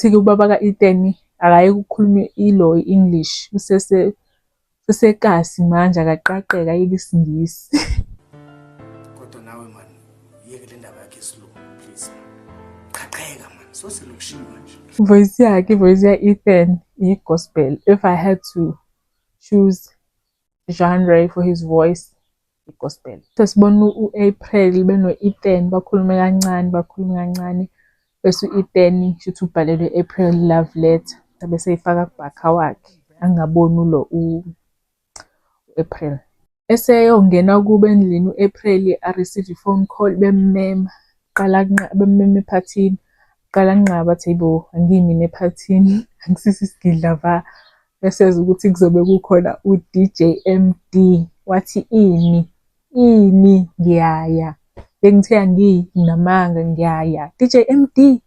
Uthi-ke ubaba ka-Ethan akayeke ukukhuluma ilo i-English usese usekasi manje akaqaqeke ayeke isiNgisi. Kodwa nawe man yeke le ndaba yakhe isilungu please man. Qhaqheka man soselokishini manje. Voice yakhe, voice ya-Ethan i-gospel. If I had to choose genre for his voice, i-gospel. Sesibona u-April beno-Ethan bakhulume kancane, bakhulume kancane. Bese u-Ethan shuthi ubhalelwe u-April love letter bese eyifaka kubhakha wakhe angaboni ulo u-April. Eseyongena kubo endlini u-April a-receive i-phone call bemmema. Qala bemmema ephathini. Qala nqa bathi hhayi bo, angiyi mina ephathini, angisiso isigidla va. Bese ezwa ukuthi kuzobe kukhona u-D_J M_D. Wathi ini? Ini? Ngiyaya. Bengithe angiyi, nginamanga ngiyaya. D_J M_D.